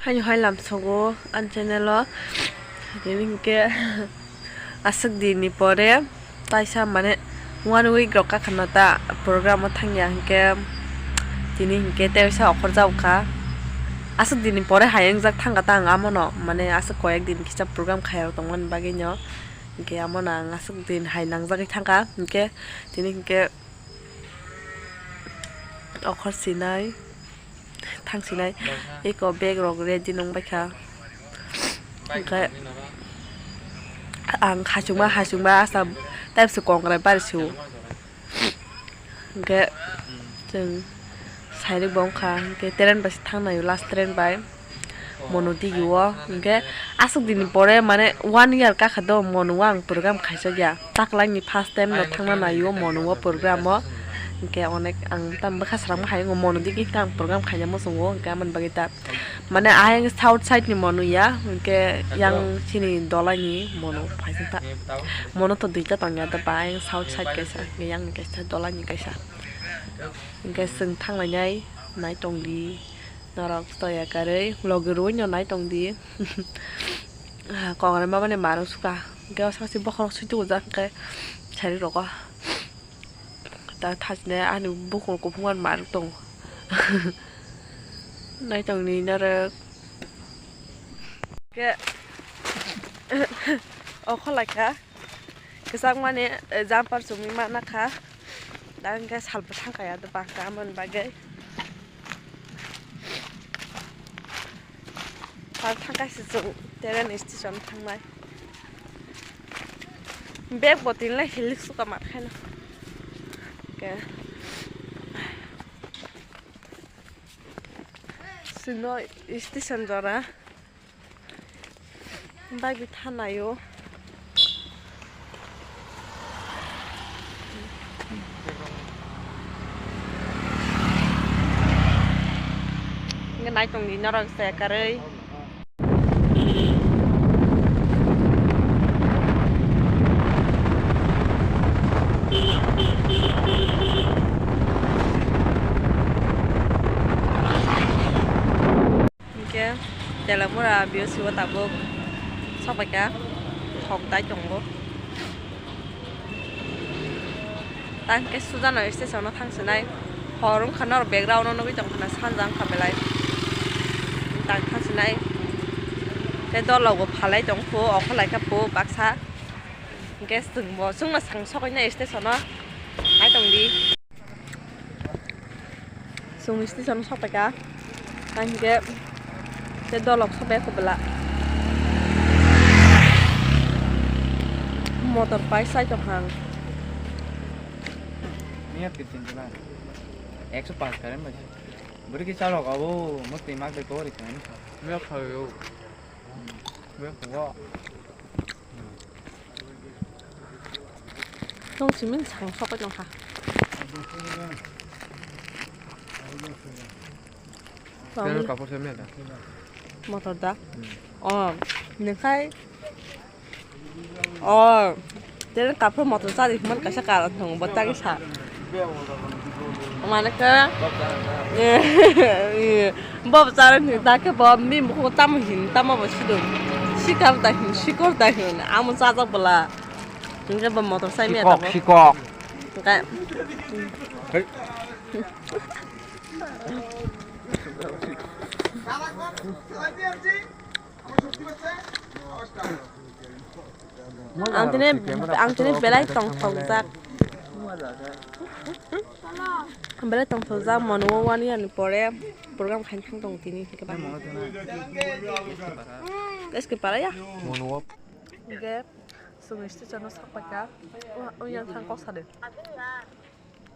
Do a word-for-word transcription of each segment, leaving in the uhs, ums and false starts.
Haino hai lamsogo ani channel o. Tini hinkhe aswk din ni pore taisa mane one week rok kakhana ta program o thangya hinkhe tini hinkhe teisa okhorjak kha. Aswk din ni pore hai wngjak thangkha ta ang amono mane aswk koyek din kisa program khaiya tongmani bagwi no hinkhe amono ang aswk din hai nangjagwi thangkha hinkhe tini hinkhe okhor sinai. Thang sinai eko bag rok ready nung baikha. Hwnkhe ang hachukma hachukma asa type se kongrai bari se o. Hwnkhe chwng sairik bo wngkha hwnkhe train bai se thang nai o last train bai. Mono digi o hwnkhe aswk din ni pore mane one year kakha do mono o ang program khaijak ya. Taklai ni first time no thangna nai o mono o program o. Hwnkhe onek ang tam bwkha swrang ma hai wngo mono digi khe ang program khaina muchungo hwnkhe amoni bagwi ta mane ayang south side ni mono ya hwnkhe yang chini dolai ni mono phaising ta mono to duita tongya da ba ayang south side kaisa hwnkhe yang ni kaisa dolai ni kaisa hwnkhe chwng thang lai nai nai tong di norok toya karwi logi rwui no nai tong di. Kongrai mabani marok suka hwnkhe o sakchi bokhorok sui tongojak hwnkhe sari rogo. Ta thachne ani bukung kuphung ani marwk tongo. Naitongni norok. Ke okholaikha. Kwchangmani, eh, jumper chumui manakha. Da hwnkhe salbo thangkaya do bangkha amoni bagwi. Sal thangkha se chwng train station thangnai. Bag bo tinlai hilik suka mar khaino. Ke. Sino station jora. Bike bi thanaio. Naitok ni norok se karwi. Hinkhe Telamura B O C o tabuk sobaikha, thok dai tongo. Tang khe Sujano station o thang sinai. Hor wngkha norok background o nugwi tongkha na sanja wngkha belai. Tang thang sinai. Tei dologo phalai tongkhu, okhorlaikha phu baksa. Hinkhe chwngbo, chwngno sang sokoi nai station o. Nai tong di. Chwng station o sopaikha. Tang hinkhe tei dolok sopai kho bwla. Motor pai chai tongkha ang. Niya tin tin jona. Ekso panch karen bai. Bwrwi khe chalok abo, mostly mak bai kori khan. Miya phaio. Miya phaio. Tong simin sang sokoi tongkha. Tong. Kapor se miya da. Motor da. Hmm. Oh, nengkhai. Oh, tere kapro motor chari hwnmani kaisa karon tongo, bo tagwi sa. Mane khe, bo chari hwn ta khe bo bini bukhugo tamo hin, tamo bo sidung. Sikar da hin, sikor da hin, amo chajak bwla. Hinkhe bo motor sai miya tabuk. Sikok, sikok. Hinkhe. Hei. Ang tini, ang tini belai tongthokjak. Belai tongthokjak, mono o one year ni pore program khaina thang tongo tini. S K Para ya? Mono o. Hingke chwng station o sak paikha. O, o yang thang kok sade.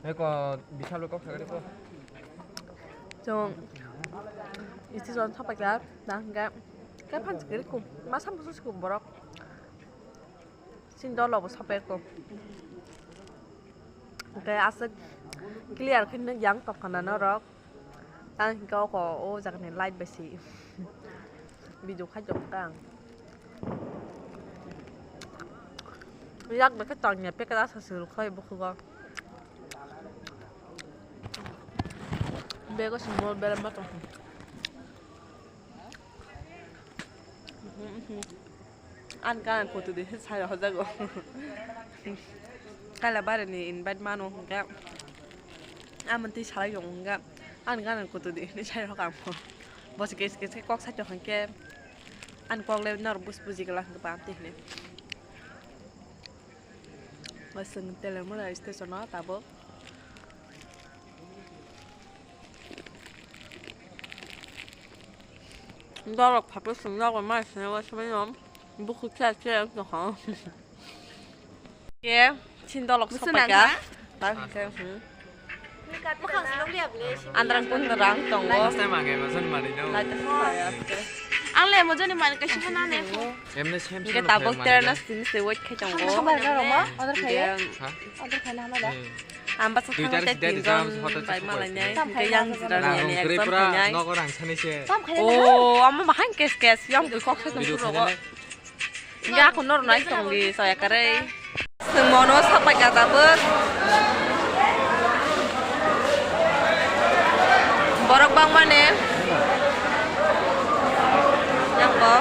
Eko, bisalo kok sagari ko. Chwng station o sak paikha, da hingke, khe phan sikiri kum, masa musu sikum borok. Chini dolo bo sapai ko. Hingke aswk clear khe nw yang tongkha na norok. Ang hingke oko o jaga ni light bai si video khai tong kha ang. Yak bai khe tang ya packet asa se rw khai bokhugo. Bego se mol berem ma tong kha. Ani gana kutu di sai hojago. Kaila bari ni invite mano hwnkhe. Amon twi salai tongo hwnkhe. Ani gana kutu di ni sai hokam. Bosi kes kes kok sai tong hwnkhe. Ani kok le nor bus buji gala hwnkhe bam twi hwnkhe. Waswng Telemura station o tabuk. Dolok phato swngjak bai mai swnwi waisa bai no bukhuk cha cha wng tongkha. Ke chin dolok sopaika. Tang khe, hmm. Andrang pun rang tongo. Ang le mo jani mani kaisa na ne. Emne sem sem. Ke tabuk terna sini se wait khai tongo. Khambar na roma, order khai. Ha? Order khai na hamada. Ang basa thangwi tei tinjon bai malai nai. Hwnkhe yang jira ni exam phainai. Nogo rang sani se. Oh, amo bahai kes kes yang bui kok sai tong puro go. Hwnkhe ako noro nai tong di soya karwi. Mono sapai ka tabuk. Borok bangmani. Yang bo.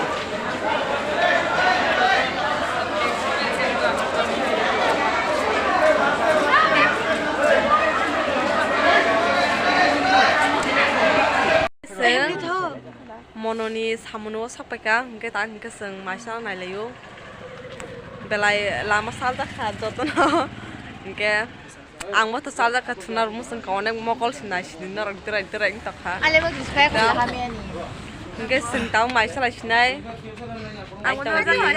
Mononi samungno sakpaikha, hwnkhe ta hwnkhe chwng maisa nailaio. Belai lama saljakha jotono, hwnkhe. Ang bo to chajakha thuna rwmwswngkha, onek mokol se nai sini norok dwrai dwrai wng tongkha. Ale bo juice kaya kaya hamya ni. Hwnkhe chwng tabuk mai salai sinai. Ang bo naitong di.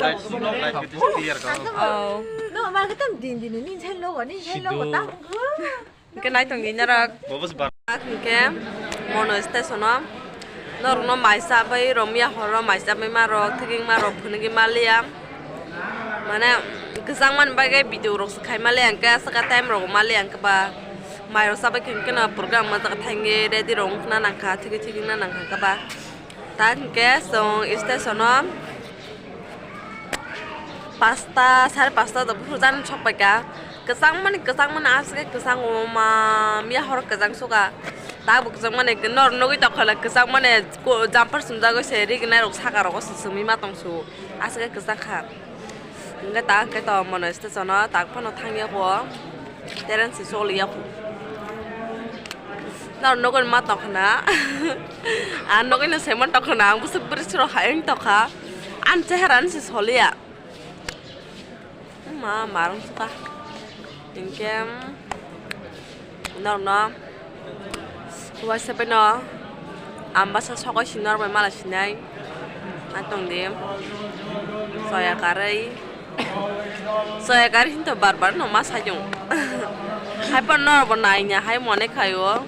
Light, light, light, clear ka. Oh. No, mal ka tam din din ni sai logo, ni sai logo tam. Hwnkhe naitong di norok. Bo bus bar. Hwnkhe mono station o. Norokno mai chabai romya horo mai chabai ma rok, thwgwng ma rok, phunugwi ma liya. Mane kwchang mani bagwi video rok se khai ma liya, hwnkhe aswk time rok ma liya, hwnkhe ba mai rok chabai khe no program ma jaga thangwi ready rok wngna nangkha, thwgwi thwgwi wngna nangkha, hwnkhe ba. Ta hwnkhe chwng station o. Pasta, sare pasta da buphuru jani sok paikha. Kwchang mani, kwchang mani, aswk khe kwchang o ma, miya horo kwchang suka. Tabuk kwchang mani, nor nugwi tokhala kwchang mani, ko-, jumper sumjagwi se rignai rok saka rogo se sumwi ma tong su. Aswk khe kwchang kha. Hwnkhe ta hwnkhe to mono station o tak phano thangya kho. Terence choliya kho. Nor nugwi ma tokha na. Ang nugwi no se ma tokha na, ang bwswk bwrwi siro hai wng tokha. Ani chehara ni se soliya. Ma, marung suka. Hwnkhe, norno, uaisa bai no, ang basa sogoi si norok bai mala sinai. Ang tong di, soya karwi. Soya karwi hinto bar bar no ma sai tong. Hai phano norok bo nai ya, hai mone khai o.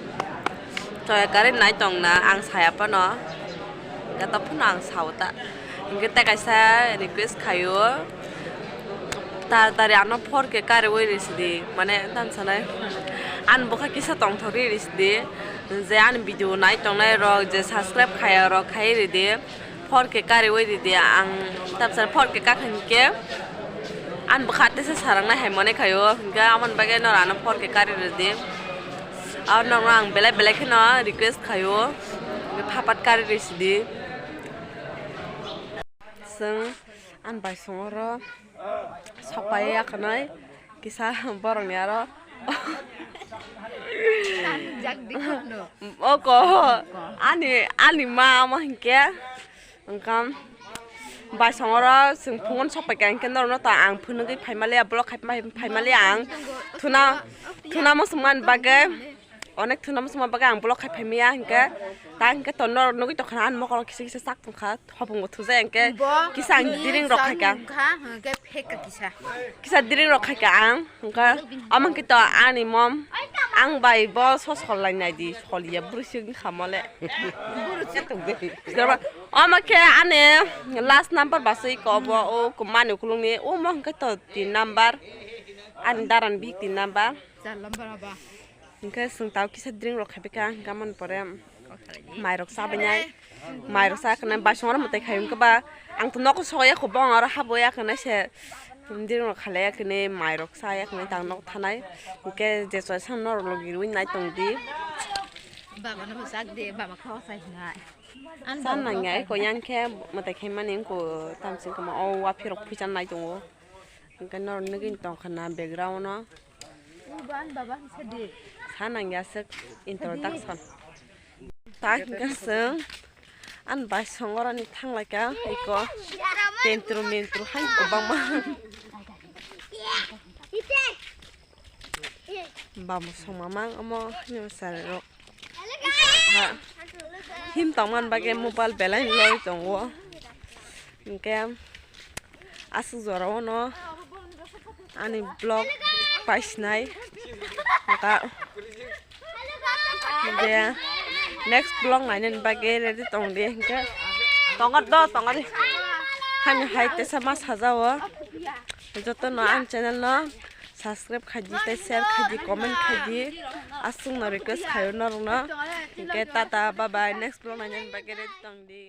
Soya karwi nai tong na, ang saya phano. Gato phano ang sao ta. Hwnkhe tei kaisa request khaio, taratari ano four K kariui risidi, mane tamo sanai, ani bwkha kisa tongthok ri risidi, je ani video nai tongnai rok, je subscribe khaya rok khai ridi, four K kariui ridi, ang tamo sanai four K kakha hinkhe ani bwkha tesa sarangnai hai mone khaio, hwnkhe amoni bagwi norok ano four K kari ridi, aro norokno ang belai belai kheno request khaio, hwnkhe phapat kari risidi. Chwng ani bai songoro sok pai ya khwnai kisa borok ni aro. Jak di khorno. Oko ani, ani ma amo hinkhe wngkha bai songoro chwng phungon sok pai kha hinkhe norok no ta ang phunugwi phaimaliya, block khai phaimaliya ang thuna, thuna muchung mani bagwi. Onek thuna muchungma bagwi ang block khai phaimaya hinkhe, ta hinkhe to norok nugwi tongkha na, ani mokolo kisa kisa chak tongkha, hopung bo thujak hinkhe, kisa ang drink rok khaikha. Kisa kisa drink rok khaikha ang, hinkhe omo hinkhe to ani mom, ang bai bo so sol lai nai di, soliya bwrwi se wngkha mole. Omo khe ani last number basui ko bo, o mani ukulung ni, omo hinkhe to tin number, ani daran bihik tin number. Hinkhe chwng tao kisa drink rok khaibai kha, hinkhe amoni pore mai rok chabai nai, mai rok cha khwnai bai songora mwtai khai hinkhe ba ang to nogo soya kho bong aro habo ya khwnai se drink rok khalai ya khwnai mai rok cha ya khwnai tang nogo thanai hinkhe je choi sang norok logi rwi nai tong di. Baba no bo chak de, baba kha o chai hinai. Chan nangya eko yang khe mwtai khaimani wngkha tamsing kwma o waphirok phuichan nai tongo. Hwnkhe norok nugwi tongkha na background o. Sa nangya swk introduction. Tak hwnkhe chwng ani bai songoroni thanglaikha eko tentru mentru hai kwbangma. Bamo songmamang omo haino chwrairok. Ha. Him tongmani bagwi mobile belai loi tongo. Hwnkhe aswk jorao no ani vlog paisinai. Hwnkhe je next vlog nainani bagwi ready tongdi hwnkhe. Tongo do, tongo di. Haino hai tesa ma sajao. Jotono ang channel no subscribe khaidi tei share khaidi, comment khaidi. Aswkno request khaio norokno. Hwnkhe tata, bye bye. Next vlog nainani bagwi ready tongdi.